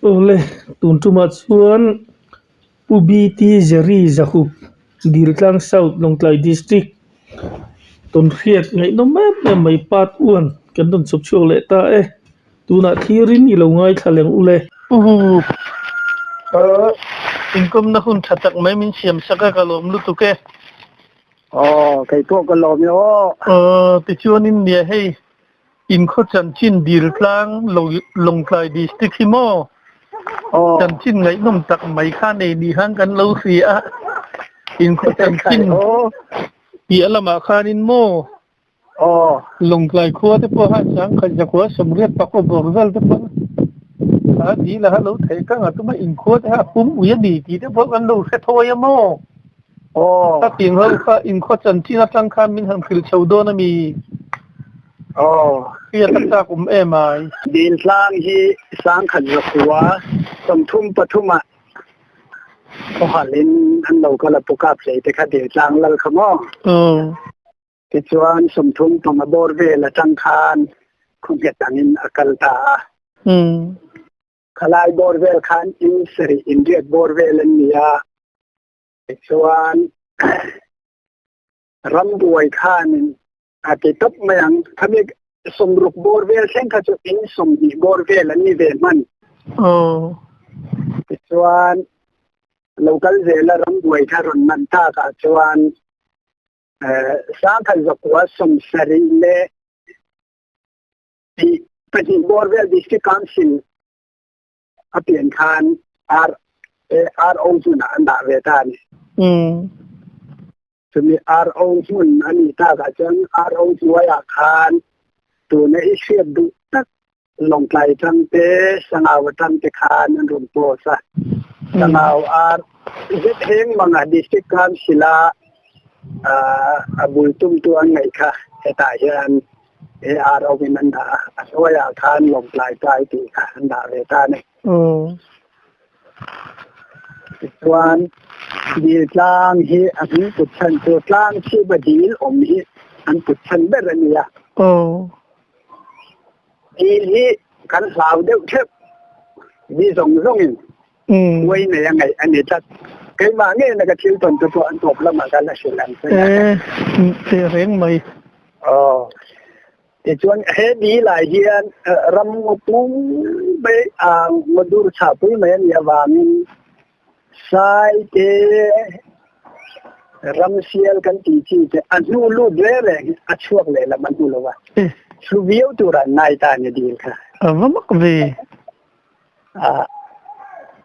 Awle, tun tumah chuan Pu BT Jerry Zahup, Diltlang South, Lawngtlai District tawnhriat ngaihnawm em em mai part one kan rawn chawp chhuak leh ta e. Tunah thlirin i lo ngaithla leng ule. Pu Inkawmna hun tha tak mai min siam sak a, ka lawm lutuk e. Aw, kei pawh ka lawm e aw. Aw, tichuanin nia hei Inkhaw chanchin dil tlang Lawngtlai District hi maw? Chanchin ngaihnawm tak mai kha nei ni khan kan lo hria a, inkhaw chanchin piah lamah khanin maw? Lawngtlai khua te pawh khan sangkhat zakua sawmriat pakua bawr vel te pawh kha dil a kha lo theih kang a tuma inkhua te kha a pum ui a ni tih te pawh kan lo hre thawi a maw? Ka tih ho kha inkhaw chanchin atang khan min han hrilh chho dawn a mi? Aw. Hriat a chak awm em ai. Dintlang hi sangkhat zakua 33 ah khawhal in an lo kal a pu kap hlei te kha Dintlang lal kha maw? Aw. Tichuan 35 bawr vel atang khan khawnghet angin a kal ta a. Khalai bawr vel khan in sarih inriat bawr vel an ni a. Tichuan rambuai khanin a ti tawp mai ang. Khami 60 bawr vel thleng kha chu in 20 bawr vel an ni ve hman. Tichuan lo kal zela rambuai kha rawn man takah chuan sangkhat zakua 70 leh 2 bawr vel District Council a pian khan R RO hmunah an dah ve ta a ni. Chumi RO hmun a nih takah chuan RO hnuaiah khan tuna i hriat duh tak Lawngtlai tang te, Sangau atang te khan an rawn post a. Sangau R zet heng manga District Council a a bul tumtu an ngaih kha hetah hian ARO in an dah a, a hnuaiah khan Lawngtlai tlai tih kha an dah ve ta a ni. Tichuan, dil tlang hi a hming put chhan chu tlang chhipa dil awm hi an put chhan ber a ni a. Dil hi kan hlau deuh theuh, mi zawng zawngin uai nei a ngaih a ni tlat. Keimah ngei ka thil tawn chu pawh an tawp lamah ka la hrilh ang che. E, tehreng mai. Aw. Tichuan he dil ah hian ram ngaw pum mai a ngaw dur chhah pui mai a nih avangin sai te ram sial kan tih chi te a hnu lut reng reng hi a chhuak leh lam a hnu lo va. Hlu viau tura an ngai ta a ni dil kha. A va mak ve. A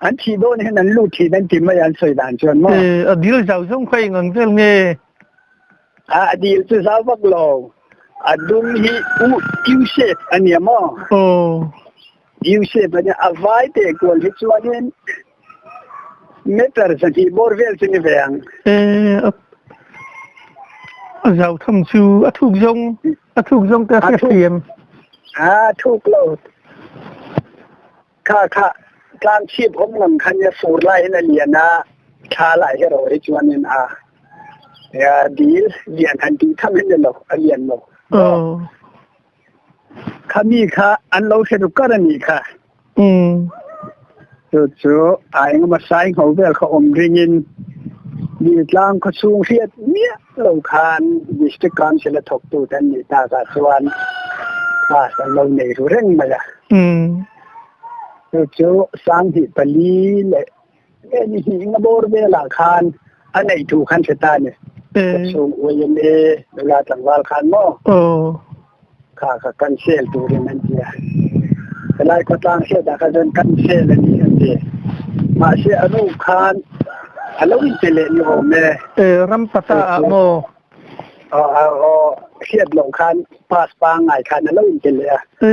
an thih dawn hian an lut thin an ti mai a an sawi dan chuan maw? A dil zau zawng kha eng ang vel nge? A dil chu zau vak lo. A dum hi u U shape a nia maw? Aw. U shape a nia. A vai teh kual hi chuanin meter 200 bawr vel chu ni ve ang. E, a zau tham chu a thuk zawng a thuk zawng te a hriat thiam. A thuk lo. Kha kha tlang chhip awm lam kha nia fur lai hian a lian a, thla lai erawh hi chuanin a dil lian han tih tham hi ni lo, a lian lo. Kha mi kha an lo hre ru kar a nih kha. Chu chu a engemaw sai ngho vel kha awm ringin Diltlang khawchhung hriat miah lo khan District Council a thawktute an nih takah chuan pass an lo nei ru reng mai a. Chu chu 2004 leh nge ni hnih nga bawr velah khan a neih thu khan hre ta a ni. Khawchhung YMA nula tlangval khan maw? Kha kha cancel turin an ti a. Helai khawtlang hriatah kha chuan cancel a ni an ti. Mahse a ru khan a lo inpe leh ni awm e. E, ram pata ah maw? Aw, aw, hriat loh khan pass pangngai khan a lo inpe leh a. E.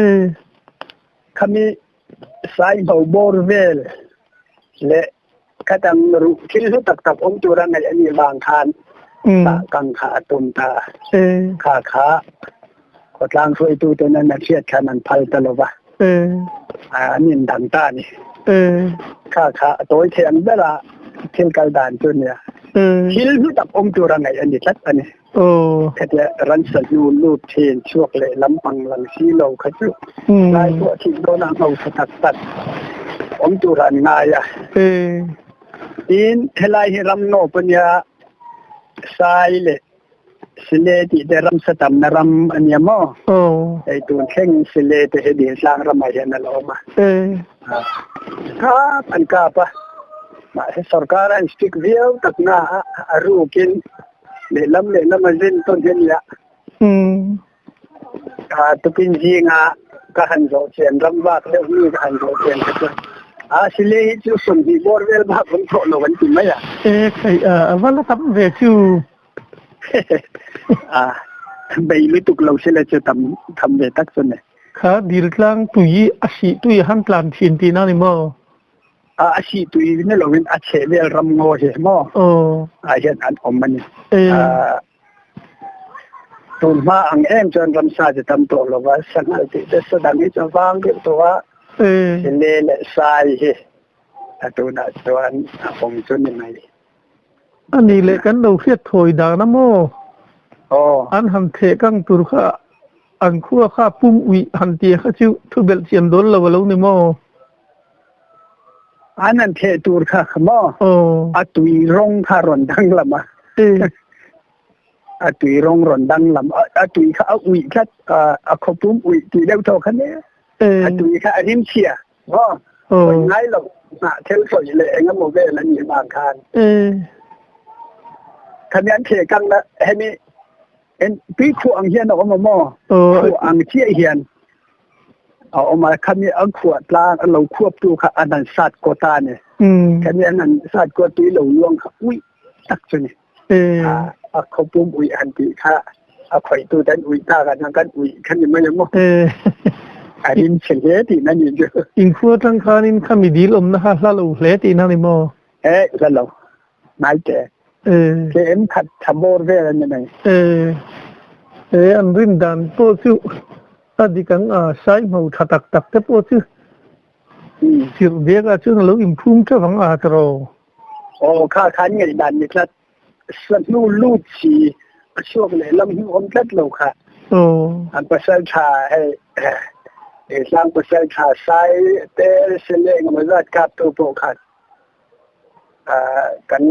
Khami Saingho bawr vel leh khatang ruh thil hlu tak tak awm tura ngaih a nih vang khan tah kang kha a tum ta a. Kha kha khawtlang hruaituten an hriat khan an phal ta lo va, an indang ta a ni. Kha kha a tawi thei ang bera thil kal dan chu a nia. Thil hlu tak awm tura ngaih a ni tlat a ni. Khatia ransa hnu lut thin chhuak leh lampang lang si lo kha chu lai pawh thih dawnah ngho tha tak tak. Awm tur an ngai a. Tin, helai hi ram nawp a nia, Sai leh Sile tih te ramsa tamna ram a nia maw? Hei tun thleng Sile te hi Diltlang ramah hian a la awm a. Kap an kap a, mahse sorkar a instick viau takna a a rukin lehlam lehlam a zin tawn hi a nia. Tukin zinga ka han zawh chian ram vak deuh mi ka han zawh chian te chuan a sile hi chu 20 bawr vel bak an thawh lo an ti mai a. E khai a va la tam ve chu. A bei lutuk lo sile chu tam tham ve tak chu ni. Kha diltlang tui a sih tui a han tlan thin tihna ni maw? A sih tui ni lovin a chheh vel ram ngaw hi maw? Ah hian an awm a ni. Tun hma ang em chuan ramsa chi tam tawh lo va, sanghal tih te sa dang hi chu a vang deuh tawh a, sile leh sai hi a tunah chuan a awm chu ni mai. A nih leh kan lo hriat thawi dan a maw? An han theh kang tur kha an khua kha pum uih han tia kha chu thu belh chian dawn lo a lo ni maw? An han theh tur kha maw? A tui rawng kha rawn danglam a. A tui rawng rawn danglam a tui kha a uih tlat a khawpum uih tih deuh tawh kha nia. A tui kha a rim chhia maw? Sawi ngai lo hnah thil sawi leh eng emaw vel a nih vang khan. Khami an theh kang na hemi en tui khuah ang hian a awm a maw? Khuah ang chiah hian a awm a khami an khuah tlang a lo khuap tu kha an han sat kaw ta ni. Khami an han sat kaw tui lo luang kha uih tak chu ni. A khawpum uih han tih kha a khawihtu ten uih ta kan kan uih kha ni mai ang a rim chhe hle tihna ni chu. Inkhua tang khanin khami dil awmna kha hla lo hle tihna ni maw? E hla lo ngai te. KM khat tha bawr vel a ni mai. E an rin dan pawh chu a dik ang a sai hmo tha tak tak te pawh chu chirh bek ah chuan a lo inphum teuh ang a tiraw? Aw kha khan ngaihdan ni tlat. Sahnu lut si a chhuak leh lam hnu awm tlat lo kha. An pasal tha hei hlang pasal tha sai te sele engemaw zat kap tu pawh khan kan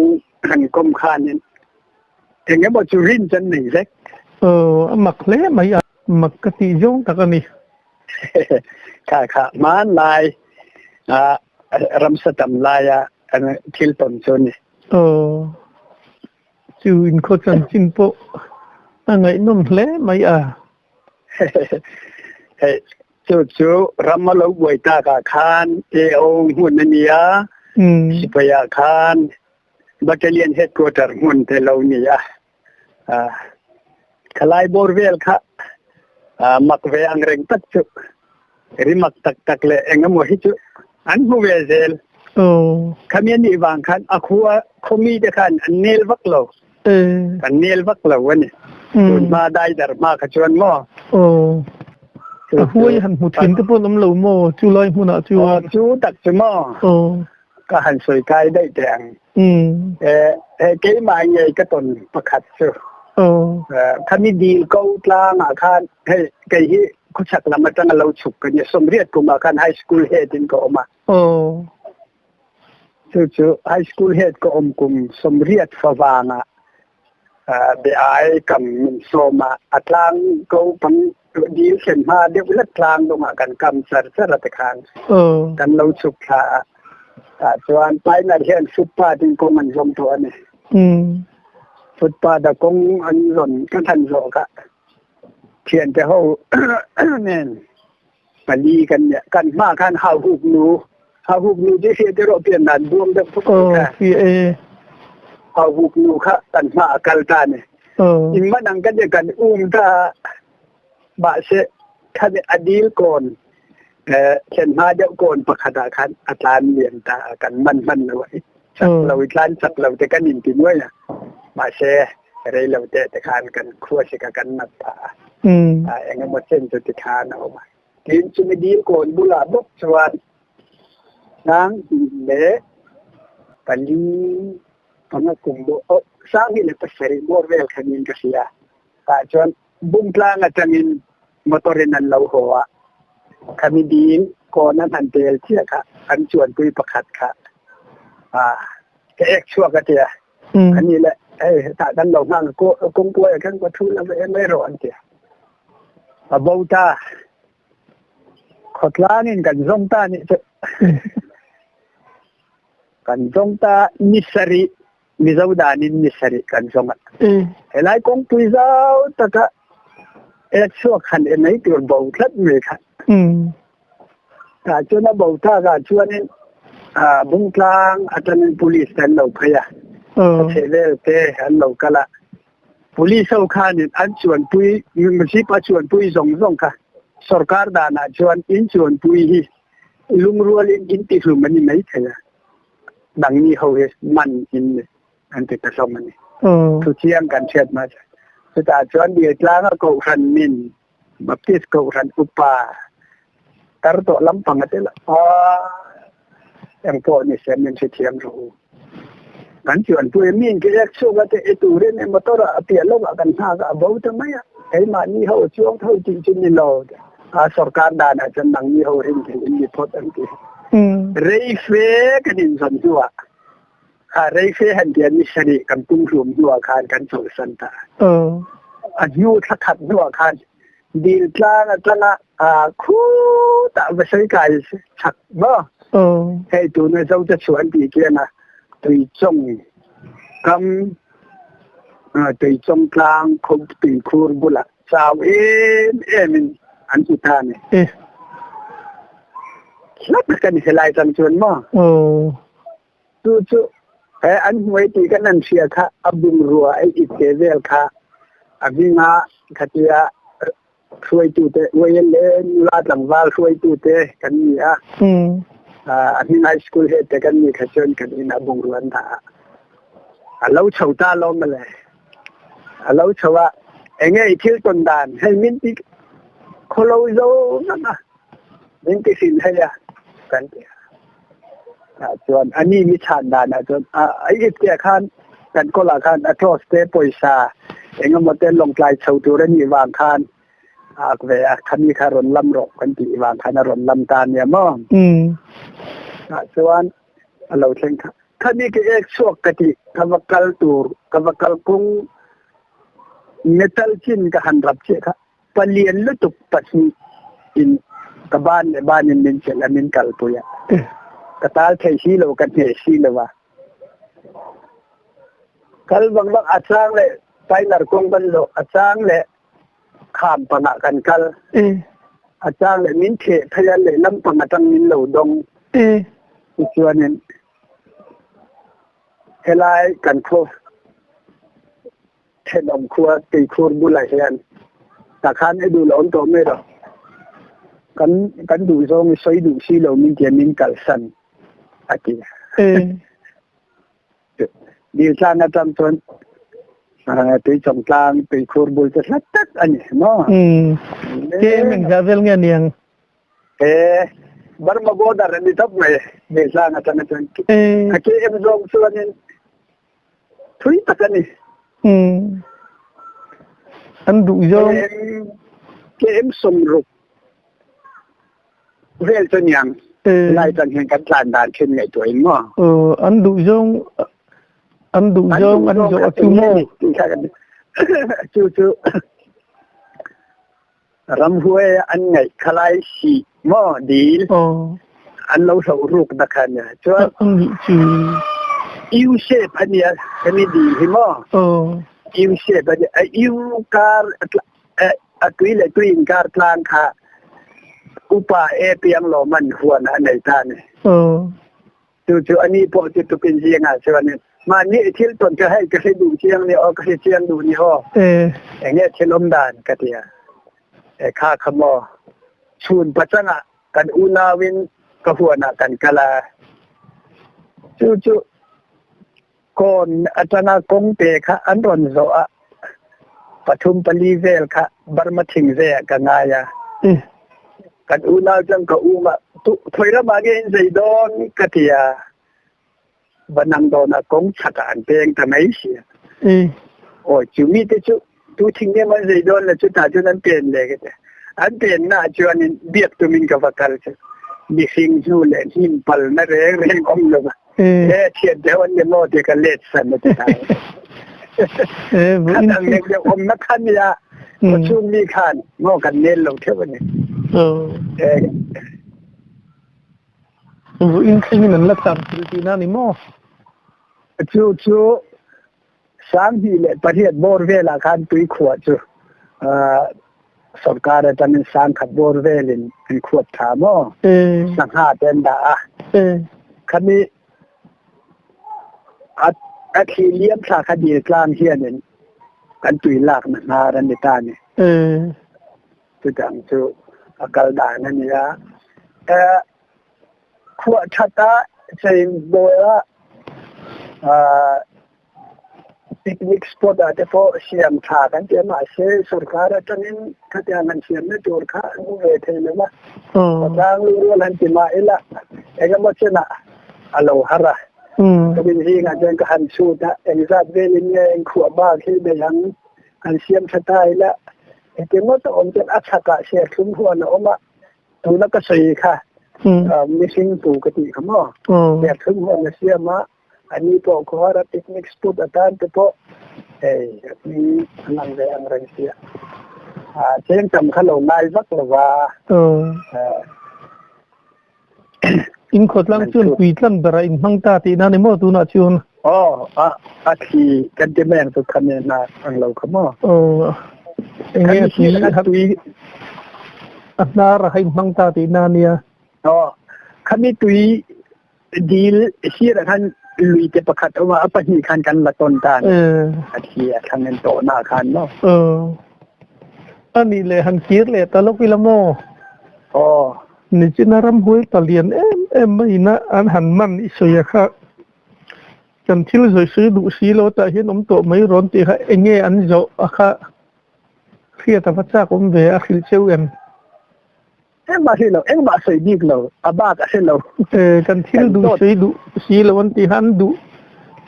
han kawm khanin engemaw chu rin chan nei vek. Aw a mak hle mai a, mak ka tih zawng tak a ni. Kha kha hmanlai ramsa tam laia thil tawn chu a ni. Aw, chu inkhaw chanchin pawh a ngaihnawm hle mai a. Hei, chu chu ram a lo buai takah khan AO hmun a ni a, sipaiah khan Battalion Headquarter hmun te lo ni a. Khalai bawr vel kha mak ve ang reng tak chu ri mak tak tak leh engemaw hi chu an hmu ve zel. Khami a nih vang khan a khua khawmi te khan an nel vak lo. An nel vak lo a ni. Tun hma daidar hma kha chuan maw. A huai han hmu thin te pawh an awm lo maw chu lai hmunah chuan. Chu tak chu maw. Ka han sawi kai daih teh ang. He keimah ngei ka tawn pakhat chu. Khami dil ko tlangah khan hei kei hi khawchhak lam atanga lo chhuk ka nia 80 kumah khan high school head in ka awm a. Chu chu high school head ka awm kum 80 favangah Be-ai kam min sawm a, a tlang ko pang dil thlen hma deuh hlek tlang dungah kan kam char char a tikhan kan lo chhuk thla a. Tah chuan Pioneer hian footpath in kawng an zawm tawh a ni. Footpath a kawng an zawn kan han zawh kha thiante ho nen pali kan nia. Kan hma khan hauhuk nu, hauhuk nu chu hriat erawh pian dan buang deuh phawt mai kha. Hauhuk nu kha kan hma a kal ta ni. In man ang kan kan um ta mahse khan a dil kawn thlen hma deuh kawn pakhat ah khan a tlan liam ta kan man hman lo ai. Chak lo i tlan chak lo te kan in ti nuai a. Mahse rei lo te te khan kan khua sika kan nat phah a. Engemaw chen chu ti khan a awm a. Tin chumi dil kawn bulah bawk chuan 2004 kum 2007 bawr vel khanin ka hria. Tah chuan Bungtlang atangin motor in an lo haw a. Khami dil Kawn an han tel chiah kha an chuanpui pakhat kha ka ek chhuak a tia. An ni le hei hetah kan lo nghak a kawngpuai ah khan ka thu lo em mai rawh an tia. A bo ta. Khawtlang in kan zawng ta nih chu. Kan zawng ta ni sarih Mizo danin ni sarih kan zawng a. Helai kawngpui zau taka ek chhuak han e mai tur bo tlat mai kha. Tah chuan a bo takah chuanin Bungtlang atangin police te an lo phei a, a chhehvel te an lo kal a. Police ho khanin an chuanpui, jeep a chuanpui zawng zawng kha sorkar danah chuan in chuanpui hi lungrualin in tihlum a ni maithei a. Nangni ho hi man in ni an ti ta hlawm a ni. Thuchiang kan hriat hma chuan. Chutah chuan Diltlanga Kohhran min Baptist Kohhran upa tar tawh lampang a tel a, engpawh ni se min hrethiam rawh u. Kan chuanpui a mi in ke ek chhuk a te e turin e motor ah a piah lawkah kan nghak a, a bo ta mai a, keimahni ho a chuang tho tih chu ni lo. A sorkar danah chuan nangni ho rin thei in ni phawt an ti. Rei fe kan inzawn hnuah kha rei fe han tiah ni sarih kan pum hlum hnuah khan kan chawlhsan ta. A hnu thla khat hnuah khan dil tlang atanga khutah va sawi kai chak maw? Hei tuna Zote chu an tih kian a tuichawng kam tuichawng tlang khaw tuikhur bulah Chau em em in an ti ta ni. Hla tak a ni helai tang chuan maw? Tu chu he an hmuai ti kan an hria kha a bungrua ei it te vel kha a hminga khatia hruaitu te uaia le nula tlangval hruaitu te kan ni a. A hming high school head te kan ni kha chuan kan in a bungrua an dah a. A lo chho ta lawm mawle. A lo chho a, enge i thil tawn dan hei min ti khawlo zo vek a, min ti hrin hei a kan ti a. Tah chuan a ni mi chhan dan ah chuan a ip te ah khan kan kawl ah khan a cross te pawisa engemaw te lawngtlai chho tur a nih vang khan a ak ve a, khami kha rawn lam rawh kan tih vang khan a rawn lam ta nia maw. Tah chuan a lo thleng kha. Khami ka ek chhuak ka ti, ka va kal tur, ka va kal kawng metal chin ka han rap chiah kha palian lutuk pahnih in ka ban leh ban in min chelh a min kalpui a. Ka tal thei si lo, ka hneh si lo a. Kal vang vang a chang leh Pailar kawng kan zawh, a chang leh kham pangah kan kal. A chang leh min theh phei a, lehlam pang atang min lo dawng. Tichuanin helai kan khaw thenawm khua tuikhur bulah hian takhan i duh lo awm tawh mai rawh. Kan kan duh zawng i sawi duh si lo min tia min kalsan a ti. Diltlang atang chuan tuichawng tlang tuikhur bul chu hlat tak a ni maw? Kem engzah vel nge aniang? E, Burma border a ni tawp mai Diltlang atang chuan. A KM zawng chuanin thui tak a ni. An duh zawng. KM 60 vel chu niang lai tang hian kan tlan dan thin ngaihtuah in maw an duh zawng an duh zawng an zawh chu maw chu chu ramhuai an ngaih khalai si maw dil an lo hloh ruk na khan chuan chu U shape ania hemi dil hi maw U shape ani a U kar A tui leh tui inkar tlang kha upa e piang lawm an huan a nei ta a ni. Chu chu a ni pawh chu tukin zingah chuanin mahni i thil tawn chu hei ka hre duh chiang ni aw, ka hre chiang duh ni aw, eng nge thil awm dan ka ti a. E kha kha maw, chhun pachangah kan unauin ka huanah kan kal a, chu chu Kawn atanga kawngte kha an rawn zawh a, pathum pali vel kha Burma thingzei ah ka ngai a. Kan unau chuan ka um a, Thawi ramah nge in zei dawn? ka ti a, va nang dawnah kawng chhakah an peng ta mai si a. Awi chu mite chu tu thing nge maw an zei dawn le chutah chuan an pen le ka ti a. An pennaah chuanin biak tumin ka va kal chu. Mihring hnu leh hnim pal na reng reng awm lo va. E thian deuh an ni maw ti ka let san a ti ta. Khat ang deuh deuh awm na khan nia khuachhung mi khan maw kan nel lo theuh a ni. Vuin thlengin an la tlan thil tihna ni maw? Chu chu 2008 bawr velah khan tuikhuah chu sorkar atangin 10,000 bawr velin an khuap tha maw? Sangha te an dah a. Khami a thli liam thla kha dil tlang hianin kan tui lakna hnar a ni ta ni. Chutang chu a kal dan a ni a. Khuah that ah cheinbawl ah picnic spot ah te pawh siam tha kan ti a mahse sorkar atangin khatiang han siamna tur kha an hmu ve thei lo va. Khawtlang lu rual han ti mah ila engemaw chenah a lo har a. Ka min zingah chuan ka han chhut a, engzat velin nge engkhuah bak hi nei ang han siam tha ta ila heti ngawt a awm chuan a chhakah serthlum huan a awm a. Tuna ka sawi kha mihring tu ka tih kha maw? Serthlum huan a siam a, ani pawh khawhara picnic spot atan te pawh hei a hming a lang ve ang reng sia. Cheng tam kha lo ngai vak lo va. In khawtlang chuan puitlan berah in hmang ta tihna ni maw tunah chuan? Aw, a a thli kan ti mai ang chu kha me hna ang lo kha maw? Aw, enge a tui a tui a hnar a kha in hmang ta tihna nia. Aw, khami tui dil sirah khan lui te pakhat a awm a, a pahnih khan kan la tawn ta ni. A thli a thlang in tawhna khan maw? Aw, anih leh han kir leh ta lawk ila maw? Aw. Nichina ramhuai palian em em maiin a an han man i sawi a kha kan thil zawi sawi duh si lo tah hian awm tawh mai rawn tih kha eng nge an zawh a kha hriat a va chak awm ve a hrilh cheu em? Engmah hrilh lo, engmah sawi bik lo, a bak a hre lo. E, kan thil duh sawi duh si lo an tih kha an duh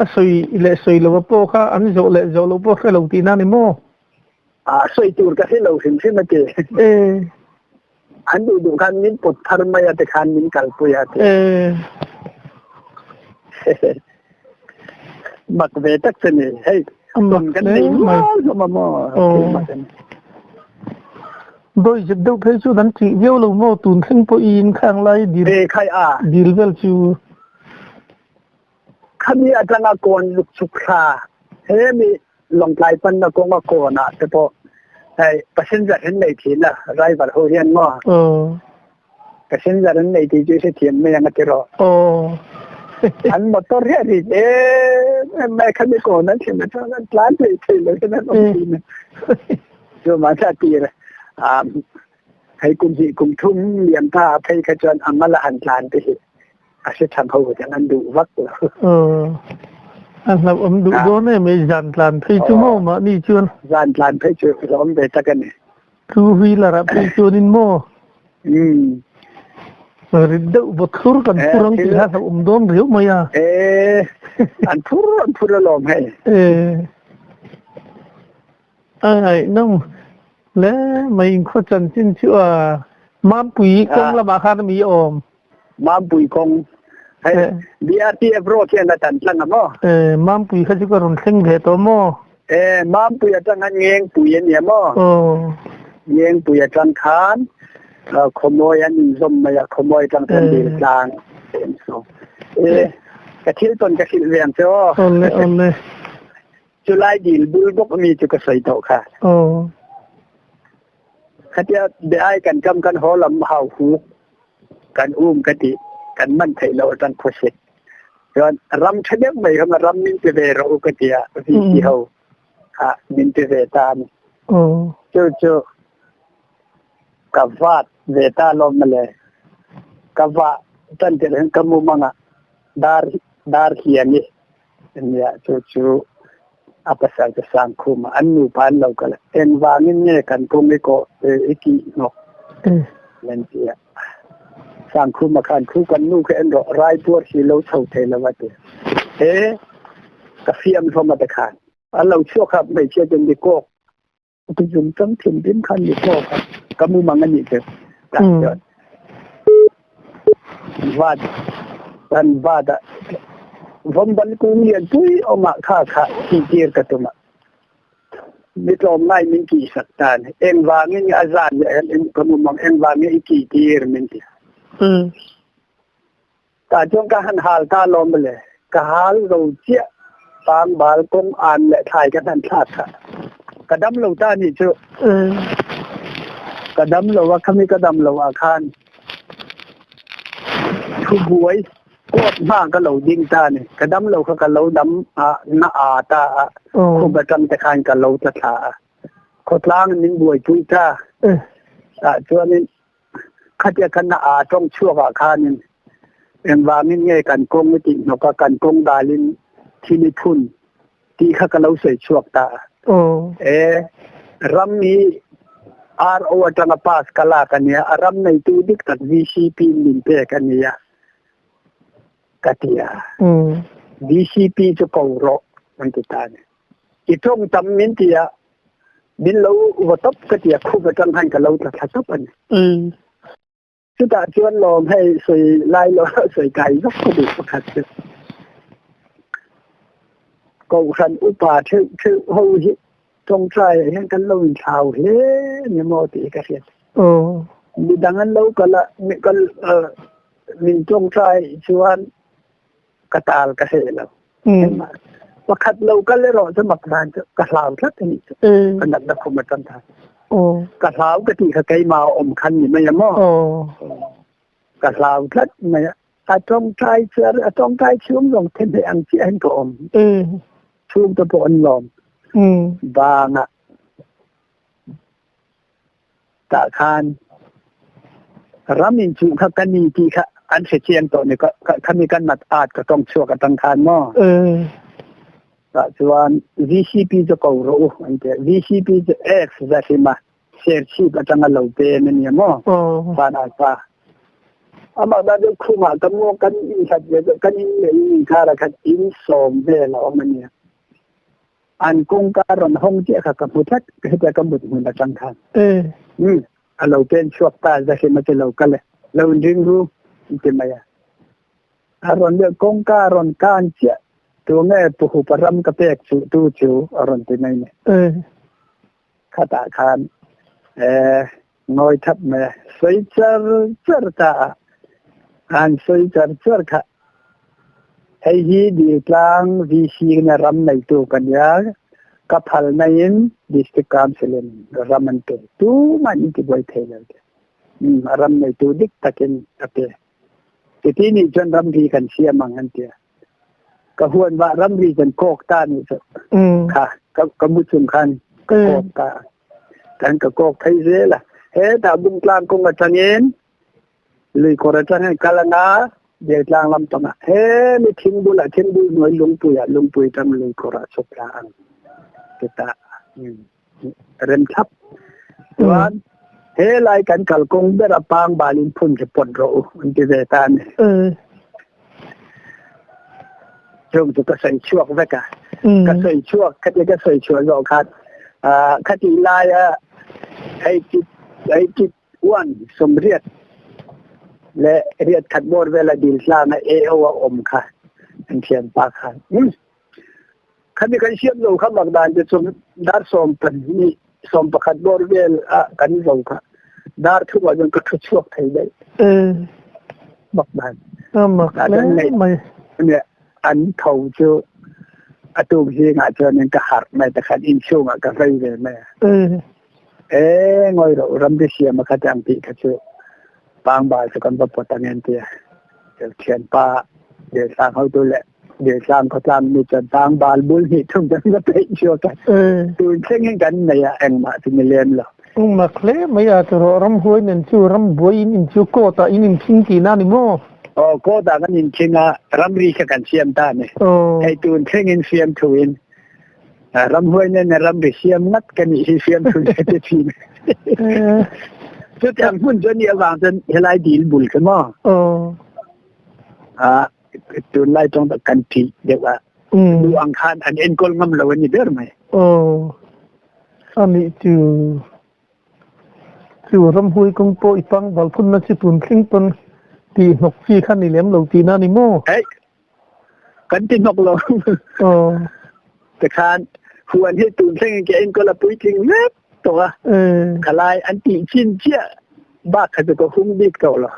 a sawi leh sawi lo a pawh kha an zawh leh zawh lo pawh hre lo tihna ni maw? A sawi tur ka hre lo hrim hrim a ti. E. An duh duh khan min pawt thar mai a te khan min kalpui a ti. Mak ve tak che ni. Hei, tawn kan nei nual hlawm a maw? Dawi zet deuh phei chu kan ṭih viau lo maw? Tun thleng pawhin khang lai dil dil vel chu. Khami atanga kawn luk chuk thla he mi Lawngtlai panna kawnga kawnah te pawh hei passenger an nei thin a driver ho hian maw passenger an nei tih chu i hrethiam mai ang a ti rawh an motor hi a rit em em mai khami kawn an thlen atang an tlan thei thei lo hian an awm thin a chu mahse a tir hei kum hnih kum thum liam ta ah phei kha chuan a mal a han tlan te hi a hre tham ho hian an duh vak lo. A hlauhawm duh dawn em ei zan tlan phei chu maw mahni chuan. Zan tlan phei chu hlauhawm ve tak a ni. Two wheeler ah phei chuanin maw. Rit deuh vawt thlur kan phur ang tih kha hlauhawm dawn riau mai a. An phur an phur alawm hei. A ngaihnawm hle mai inkhua chanchin chu a Mampui kawng lamah khan a mi awm. Mampui kawng hei BRTF road hian a tan tlang a maw? E Mampui kha chu ka rawn thleng ve tawh maw? E Mampui atang khan Ngengpui a nia maw? Aw. Ngengpui atang khan Khawmawi an inzawm mai a, Khawmawi atang chuan Diltlang so. E ka thil tawn ka hrilh ve ang che aw. Awle awle. Chulai dil bul bawk ami chu ka sawi tawh kha. Aw. Khatia be-ai kan kam kan haw lam hau huk kan um ka ti kan man theih loh atang khuasik. Chuan ram tha deuh mai kha ram min pe ve rawh u ka ti a VC ho kha min pe ve ta a ni. Aw. Chu chu ka vat ve ta lawm mawle. Ka vah tan tirh hian ka mumangah dar dar hian i Nia, chu chu a pasal te sang khum a, an nupa an lo kal a, engvangin nge kan kawng i kawh i kih hnawk an ti a. Sang khum a khan khu kan nu kha en rawh, rai puar si lo chho thei lo a ti. He ka fiam hlawm a te khan an lo chhuak a, hmeichhia ten ni kawk Ti zum chang thinrim khan ni kawk a, ka mumang a nih chu. Tah chuan. Vat kan vat a vawmbal kung lian pui awm ah kha kha tih tir ka tum a. Mi tlawmngai min tihsak ta ni. Engvangin nge a zan leh ka mumang engvangin i tih tir min ti. Tah chuan ka han hal ta lawm le. Ka hal zo chiah pangbal kawng an leh thlai ka hnan thlak kha. Ka dam lo ta nih chu. Ka dam lo a, khami ka dam lo ah khan thubuai court hma ka lo ding ta ni. Ka dam lo kha ka lo dam a na a ta a. Khum atang te khan ka lo tla thla a. Khawtlang in min buaipui ta. Tah chuanin Khatia kan aa tawng chhuak ah khanin engvangin nge kan kawng i tih hnawk a, kan kawng dalin thil i phun tih kha ka lo sawi chhuak ta a. E, ram hi RO atanga pass ka lak a nia, a ram neitu dik tak VCP in min pek a nia ka ti a. VCP chu ko rawh an ti ta a ni. I tawng tam min ti a, min lo va tawp ka ti a, khup atang khan ka lo tla thla tawp a ni. Chutah chuan lawm hei sawi lai lo sawi kai vak ka duh pakhat chu. Kohhran upa theuh theuh ho hi tawngtai ah hian kan lo inthlau hle ni maw tih hi ka hriat. Midang an lo kal a, kal min tawngtai chuan ka tal ka hreh lo. Pakhat lo kal erawh chu mak dan chu ka hlau tlat a nih chu. Ka natna khum atang khan. Ka hlau ka tih kha keimah a awm khan ni mai a maw. Ka hlau tlat mai a. A tawngtai char a tawngtai chhung zawng themheh ang chiah in ka awm. Chhung te pawh an lawm. Bangah Tah khan ram in chuh kha ka ni ti kha an hre chiang tawh ni khami kan nat at ka tong chuak atang khan maw. Tah chuan VCP chu ko rawh u an ti. VCP chu X za hrima Serchhip atanga lo pem ania maw. Van alpha. Amah dan chu khumah ka mu kan in hlat ve kan in leh in inkar ah khan in sawm vel a awm ania. An kawngka rawn hawng chiah kha ka hmu tlat, hetia ka mut hmun atang khan. Umm, a lo pen chhuak ta, Zahrim a ti lo kal e, lo inring ru, an ti mai a. A rawn leh kawngka a rawn kan chiah, tunge Pu Hupa ram ka pek chuh tu chu a rawn ti mai ni. Khatah khan eh ngawi thap mai a, sawi char char ta a, an sawi char char kha. Hei hi Diltlang VC na ram neitu ka nia, ka phal na in District Council in ram an pe. Tumah in ti buai thei lo te. A ram neitu dik takin a pe. Titi nih cun ramri kan siam ang an tia. Ka huan va ramri kan kawk ta nih cu. Kha ka mu chung khan ka kawk ta. Kan ka kawk thei zel a. He ta Bungtlang kong atangin Luikawr atang hian kal anga Deltlang lam pangah he mi thingbul ah thingbul hnuai lungpui ah lungpui tang luikawr ah chuk thla ang ti ta rem thlap. Chuan he lai kan kalkawng ber a pangbal in phun khi pawt rawh u an ti ve ta a ni. Chung chu ka sawi chhuak vek a. Ka sawi chhuak khati ka sawi chhuah zawh khan khati laia hei hei Uan sawmriat leh riat khat bawr vela dil tlanga AO a awm kha an thianpa khan khami kan siam lo kha mak dan te chu dar 12 11 bawr vel a kan zo kha dar thum ah chuan ka thu chhuak thei daih mak dan mak mai an tho chu a tuk zingah chuan ka harh mai ta khan inchhungah ka vei ve mai a E ngawi loh ramri siam a khat ang tih kha chu pangbal chu kan va pawt ang em tia thianpa Diltlang hotu leh Diltlang khawtlang mi chuan pangbal bul hnih thum kan va peih chhuak a tun thleng in kan nei a engmah chu ni lem lo. Mak hle mai a tawrh ramhuai nen chu rambuai in in chu court ah in inkhing tihna a ni maw? Aw court ah kan inkhing a ramri kha kan siam ta a ni. Hei tun thleng in siam thu in Ramhuai nen ramri siam ngat ka nih hi siam thun te thin. Chutiang hmun chu ni awang chuan helai dil bul kha maw. A tunlai tawng tak kan thi deuh a. Du ang khan an enkawl ngam lo ani ber mai. Ani chu chu ramhuai kawng pawh i pangbal phunna chu tun thleng pawn. Ti hnawk chi kha ni lem lo tihna ni maw? Eih, kan ti hnawk lo. Aw. Tikhan huan hi tun thlengin ke enkawl a puitling vek tawh a. Khalai an tih chin chiah bak kha chu ka hung bik tawh lo.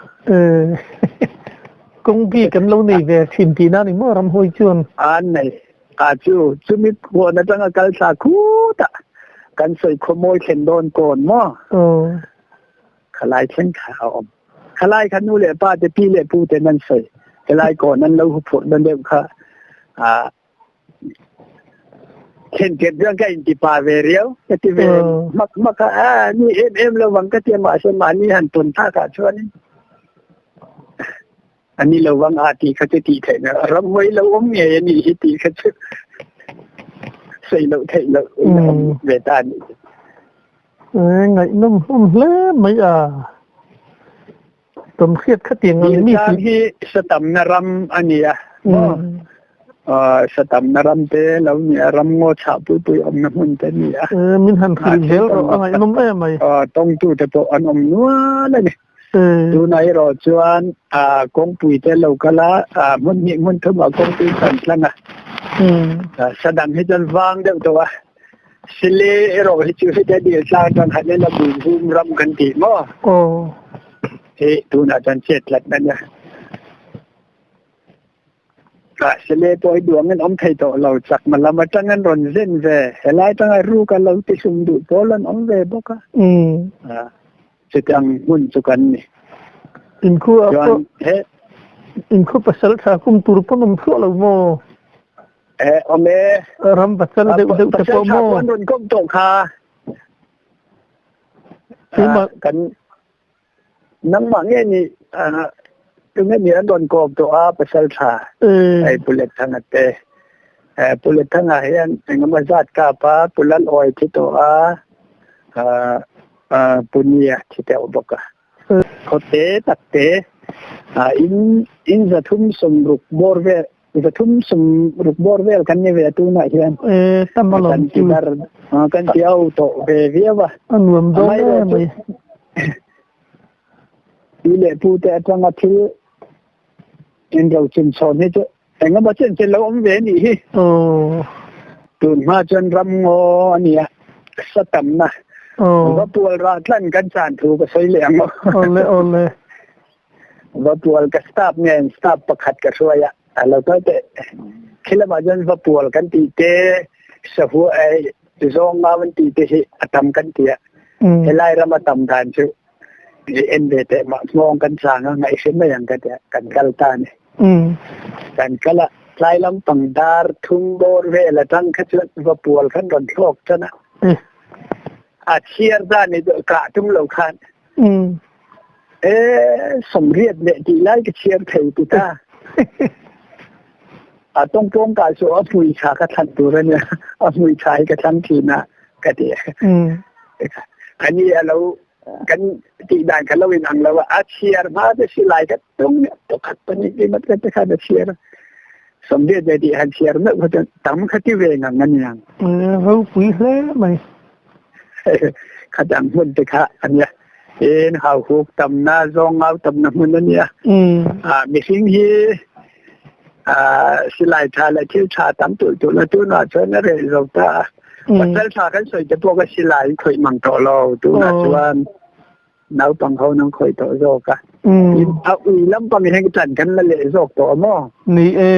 Kawng bik an lo nei ve thin tihna ni maw ramhuai chuan? An nei. A chu, chumi huan atanga kal thla khutah kan sawi khawmawi thlen dawn kawn maw? Aw. Khalai thleng kha a awm. Khalai kha nu leh pa te pi leh pu ten an sawi. Helai kawn an lo huphurh na deuh kha ah thlen ṭep chuan ka inti pa ve riau. Ka ti ve hmak hmak a, a ni em em lo vang ka ti a mahse mahni han tawn thlak ah chuanin a ni lo vang a tih kha chu tih theih loh. Ramhuai lo awm ngei a nih hi tih kha chu sawi loh theih loh in a awm ve ta a nih chu. Ngaihnawm hlawm hle mai a. Tom hriat kha tiang ang mi Diltlang hi satamna ram a ni a maw? Satamna ram te lo ni a, ram ngaw chhah pui pui awmna hmun te a ni a. Min han hrilh zel rawh a ngaihnawm em mai. Tawngtu te pawh an awm nual a ni. Tunah erawh chuan kawngpui te lo kal a, hmun hnih hmun thumah kawngpui kan tlang a. Sadang hi chuan vang deuh tawh a. Sile erawh hi chu heta Diltlang atang khan ila Buihum ram kan tih maw? Aw. Hi tunah chuan chet tlat a nia. Ah, sile pawh hi duang in awm thei tawh lo, chakma lam atang an rawn zen ve, helai atanga ruk a lo ti hlum duh pawl an awm ve bawk a. Ah, chutiang hmun chu kan ni. Inkhua Chuan he Inkhua pasal tha kum tur pawn awm thluah lo maw? Eh, awm e. Ram pasal deuh deuh te pawh maw? Pasal tha rawn kawm tawh kha. Keimah kan nangmah nge ni tunge ni an rawn kawm tawh a pasal tha. Ai Pulet Thanga te. Pulet Thanga hian engemaw zat kap a Pulal awi thi tawh a Punia thi teuh bawk a. Khawte takte in in 360 bawr vel 360 bawr vel kan ni ve tunah hian e tam alawm kan ti dar kan ti au tawh ve viau a a nuam dawn em mai pi leh pu te atanga thil in ro chin chhawn hi chu engemaw chen chen lo awm ve nih hi aw tun hma chuan ram ngaw a nia sa tamna va pual ra tlan kan chan thu ka sawi leh ang aw awle awle Va pual ka staff nen staff pakhat ka hruai a, a lo kal teh. Khi lamah chuan va pual kan tih te, sahua ei zawng ngau an tih te hi a tam kan ti a. Helai ram a tam dan chu i en ve teh mah hmawng kan chang a, ngaih hrim mai ang ka ti a, kan kal ta a ni. Kan kal a, tlai lampang dar thum bawr vel atang kha chuan va pual khan rawn thlawk tan a. A chhiar dan hi chu kah tum lo khan E 80 leh tih lai ka chhiar thei ti ta. A tawngpawng ka chu a hmui tha ka thlan tur a nia. A hmui tha hi ka thlang thin a ka ti. Ani a lo kan tih dan kha lo in ang lo a. A chhiar hma te silai ka tung pakhat pahnih ti mat ka te khan a chhiar. 80 leh tih han chhiar meuh kha chuan tam kha ti ve ngang a niang. Ropui hle mai. Khatang hmun te kha a nia. In hauhuk tamna, zawng ngau tamna hmun a nia. Mihring hi silai tha leh thil tha tam tulh tulh a tunah chuan a reh zo ta a. Pasal tha kan sawi te pawh ka silai in khawih mang tawh lo. Tunah chuan naupang ho nan khawih tawh zawk a. A ui lampang hian ṭan kan la leh zawk tawh a maw? Ni e.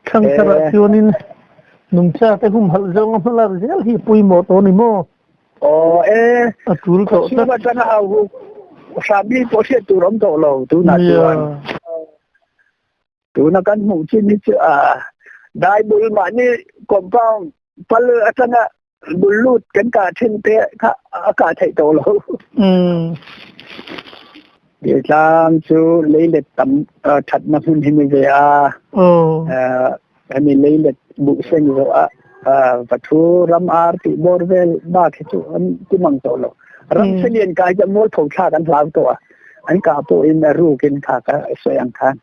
Thangtharah chuanin nungcha te humhalh zawnga hmalak zel hi pawimawh tawh a ni maw? Aw e, a tul tawh tlat. Khawchhung atanga hau hu hram hi pawh hriat tur awm tawh lo tunah chuan. Tuna kan hmuh chin hi chu a dai bul mahni compound pal atanga bul lut kan kah thin te kha a kah theih tawh lo. Diltlang chu leilet tam thatna hmun hi ni ve a. Hemi leilet buh seng zawh a vathu ram ar tih bawr vel bak hi chu an ti mang tawh lo. Ram selian kai chu mualpho thlak an hlau tawh a. An kah pawhin a rukin kha ka sawi ang khan.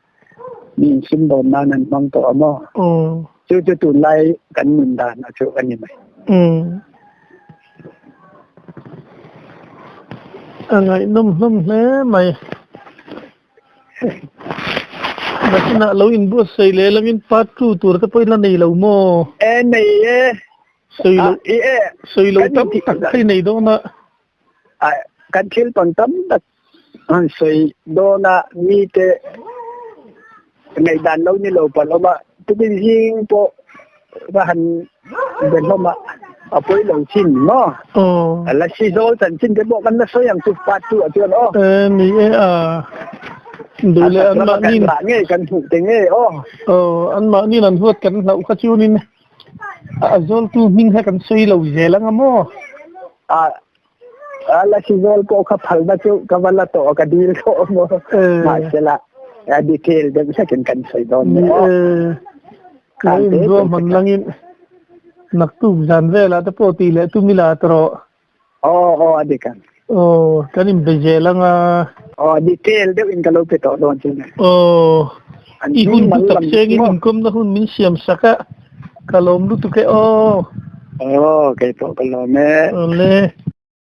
Mi insim dawn nan an hmang tawh a maw? Chu chu tunlai kan nun dan a chu a ni mai. A ngaihnawm hlawm hle mai. Nakinah lo inbuatsaih leh langin part 2 tur te pawhin la nei lo maw? E nei e. Sawi lo sawi lo tam tak kha i nei dawn a. Kan thil tawn tam tak han sawi dawn a mite ngaihdan lo ni lo palh awm a, tukin zing pawh va han be hlawm a, a pawi lo chin maw? Aw. La si zawl chanchin te pawh kan la sawi ang chu part 2 ah chuan aw. E ni e a. Duh leh an mahni kan ngei kan hmuh te ngei aw. Aw an mahni an huat kan hlauh kha chuanin a zawltu hming kha kan sawi lo zel anga maw? A A la si zawl pawh kha phalna chu ka va la tawh a, ka dil tawh maw. Mahsela a detail deuh hlekin kan sawi dawn ni aw. Ka inzuam hman langin naktuk zan velah te pawh tih leh tum ila ta rawh. Aw aw a dik ang. Aw kan inbe zel anga. Aw detail deuh in ka lo pe tawh dawn chu ni. Aw i hun hlu tak chengin inkawmna hun min siam sak a, ka lawm lutuk e aw. Aw kei pawh ka lawm e. Awle.